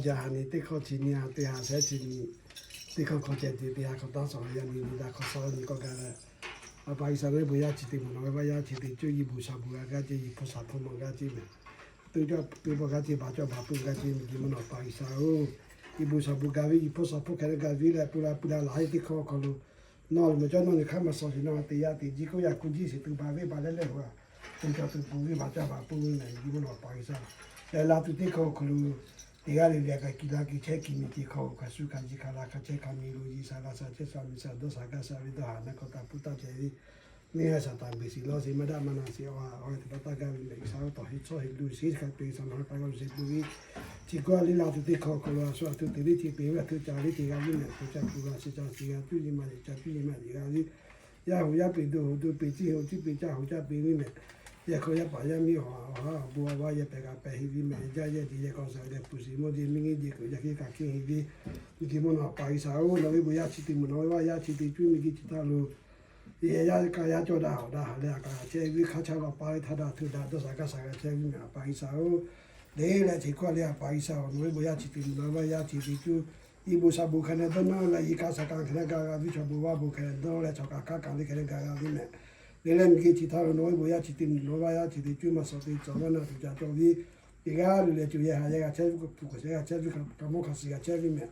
Jaˇ ha ni teˇ hkawˇ chi nyi ha teˇ ha shehˉ chi nyi, teˇ hkawˇ hkawˇ ceh te teˇ ha hk'awꞈ taˉ shawˍ ha yaˇ nyi nyi daꞈ hk'aw sha nyi k'awꞈ gaˬ leh, A pa G'uiˬsha ve bon yaˇ chi teꞈ mvuhˇ naw ve vaˇ yaˇ chi teꞈ cuˇ yiˇ bon sha bon g'a gaˇ ce, yiˬ hpfuhˇ sha hpfuhˇ mawˬ gaˇ ce mehˬ. Teˇ cawˇ teˇ pawˆ gaˇ ce, baˬ cawˇ baˬ peuˬ gaˇ ce, miˬguiˬ mvuhˇ naw A pa G'uiˬsha-oˬ, yiˇ bon sha bon gaˬ ve, yiˬ hpfuhˇ sha hpfuhˇ hk'aˬ hk'e gaˬ ve leh, pui la pui la laˬ ve teˇ hkawˇ awˬ hk'aw lo, nawˬ lehˬ mehˬ cawˇ nawˬ nyi hk'aˇ maˇ suh sheˍ, nawˬ teˇ yanˇ teꞈ jiˇ k'oˆ yaꞈ hkuˇ jiˇ sheˍ tuˬ baˬ ve baˬ leh lehˬ, a, teˇ cawˇ tuˬ peuˬ ve baˬ cawˇ baˬ peuˬ ve mehˬ, yiˇ bon naw A pa G'uiˬsha. Leh la tuˬ teˇ hkawˇ awˬ hk'aw lo teˇ g'aˇ le le a kaꞈ kiˬ la kiˬ chehˇ kiˬ miˬ teˇ hkawˇ awˬ hk'aw shu kaꞈ jiˇ hk'aˬ la hk'aˬ chehˇ hk'aˬ miˬ lo yiˇ sha la sha chehˇ sha miˬ sha dawˇ sha gaˇ sha ve dawˇ haˍ na hk'aw taˍ pun taˇ ceh ve, neˇ g'aˇ shaˍ taˍ beˬ shiˍ lawˇ sheˍ, maˇ daꞈ maˇ na sheˍ, awˬ ha teꞈ pa taˇ gaˇ ve mehˬ, G'uiˬsha ve tawˬ heˆ chawˇ heˆ lo sheˍ hk'a peu-eˬ shaˍ ma ha pa g'a lo sheˍ peuˬ ve, chi k'oˆ a le la tuˬ teˇ hkawˇ awˬ hk'aw lo a shu a tuˬ teꞈ liˇ chi peˬ ve a tuˬ caˍ liˇ teˇ g'aˇ viˉ mehˬ, tuˬ caˇ tuˬ g'a sheˍ caˇ shiˍ g'a cuˇ yiˇ ma yeˬ caˇ cuˇ yiˇ ma yeˬ g'a ve, yaˇ hoꞈ yaˇ peꞈ, duˬ hoꞈ duˬ peꞈ, ciˇ hoꞈ ciˇ peꞈ, caˇ hoꞈ caˇ peꞈ viˉ mehˬ, yehˬ hk'aw yaˇ paˍ yaˇ miˇ awˬ ha awˬ ha awˬ bon awˬ vaˇ yehˬ pehˬ kaꞈ pehˬ heˆ viˉ mehˬ, jaˇ yehˬ tiꞈ yehˬ hk'aw shaˍ leh puˬ shiˍ mawˇ jeˬ miˇ ngiˇ jeˬ kuiˬ jaˇ hkiˇ kaꞈ hkiˇ heˆ ve, miˬguiˬ mvuhˇ naw A pa G'uiˬsha-oˬ, nawˬ ve bon yaˇ chi teꞈ mvuhˇ naw ve vaˇ yaˇ chi teꞈ cuˇ miˬguiˬ chi htaˇ lo, yaˇ kaꞈ yaˇ cawˇ daꞈ hawꞈ daꞈ haˍ leh a kaꞈ chehˇ ve hk'a chaw lo pa ve htaˇ daꞈ tuˬ daꞈ dawˇ sha gaˇ sha g'a chehˇ viˉ mehˬ A pa G'uiˬsha-oˬ, le leh chi hkawˇ le A pa G'uiˬsha-oˬ, nawˬ ve bon yaˇ chi teꞈ mvuhˇ naw ve vaˇ yaˇ chi teꞈ cuˇ yiˇ bon sha bon hk'a dehꞈ dawˇ nawˇ leh yiˇ kaꞈ shaˍ kaꞈ hk'a dehꞈ gaˬ g'a viˉ chaw bon vaˇ bon hk'a dehꞈ dawˇ leh chaw kaꞈ hk'aˇ kaꞈ le hk'a dehꞈ gaˬ g'a viˉ mehˬ, le leh miˬguiˬ chi htaˇ lo nawˬ ve bon yaˇ chi teꞈ mvuhˇ naw ve vaˇ yaˇ chi teꞈ cuˇ maˇ suh te cawˬ vaˇ na tuˬ caˇ cawˇ ve, teˇ g'aˇ le le cuˬ yehˬ haꞈ yehˬ g'a chehˇ ve, kuˬ kuˬ shehˍ g'a chehˇ ve, kaꞈ mawˇ hk'a shiˍ g'a chehˇ viˉ mehˬ,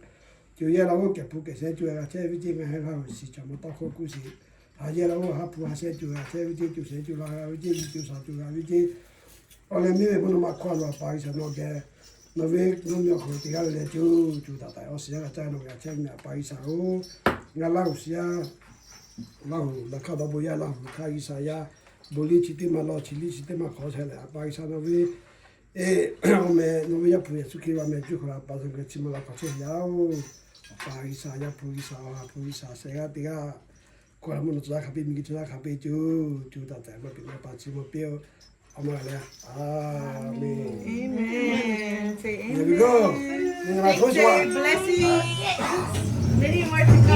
cuˬ yehˬ la oˇ kehˬ hpu kehˬ shehˍ cuˬ g'a chehˇ ve ceˇ, ngaˬ hui la oˬ shiˍ chaw mawˇ tawˇ hkawˇ kuˇ shiˍ, haꞈ yehˬ la oˇ haˉ hpu haˉ shehˍ cuˬ g'a chehˇ ve ceˇ, cuˬ shehˍ cuˬ la g'a ve ceˇ, yiˇ cuˬ shaˍ cuˬ g'a ve ceˇ, awˬ leh miˇ ve mvuhˇ naw ma hkawˇ a lo A pa G'uiˬsha nawˬ geh, nawˬ ve nawˬ miˇ awˬ hk'aw lo teˇ g'aˇ le le cuˇ cuˬ taˍ taˍ awˬ shiˍ yaˇ g'a caˇ nawˬ g'a chehˇ viˉ mehˬ A pa G'uiˬsha-oˬ, ngaˬ laˇ oˬ shiˍ yaˇ, laˇ oˬ laꞈ hk'aˇ dawˇ bon yaˇ laˇ oˬ laꞈ hk'aˇ G'uiˬsha yaˇ, bon liˇ chi teˇ maˇ lawˬ chi liˇ chi teˇ maˇ hk'awꞈ chehˇ leh A pa G'uiˬsha nawˬ ve, e, awˬ meh nawˬ ve Yaˇ hpu Yeˍsuˆ Hkriꞈ ve awˬ meh cuˇ hk'aw lo A pa G'uiˬsha chi ma la hk'awꞈ chehˇ yaˇ-oˬ, A pa G'uiˬsha, Yaˇ hpu G'uiˬsha, Awˬ ha hpu G'uiˬsha shehˍ g'aˇ teˇ g'aˇ, hkawˇ la mvuhˇ naw tcuh laˇ hk'a peˇ miˬguiˬ tcuh laˇ hk'a peˇ cuˇ cuˬ taˍ taˍ maˇ piˇ maˇ pa chi maˇ piˇ-oˬ, a maˇ g'a le. Aˍmenˍ. Amen. Say amen. There we go. Blessing. Many more to come.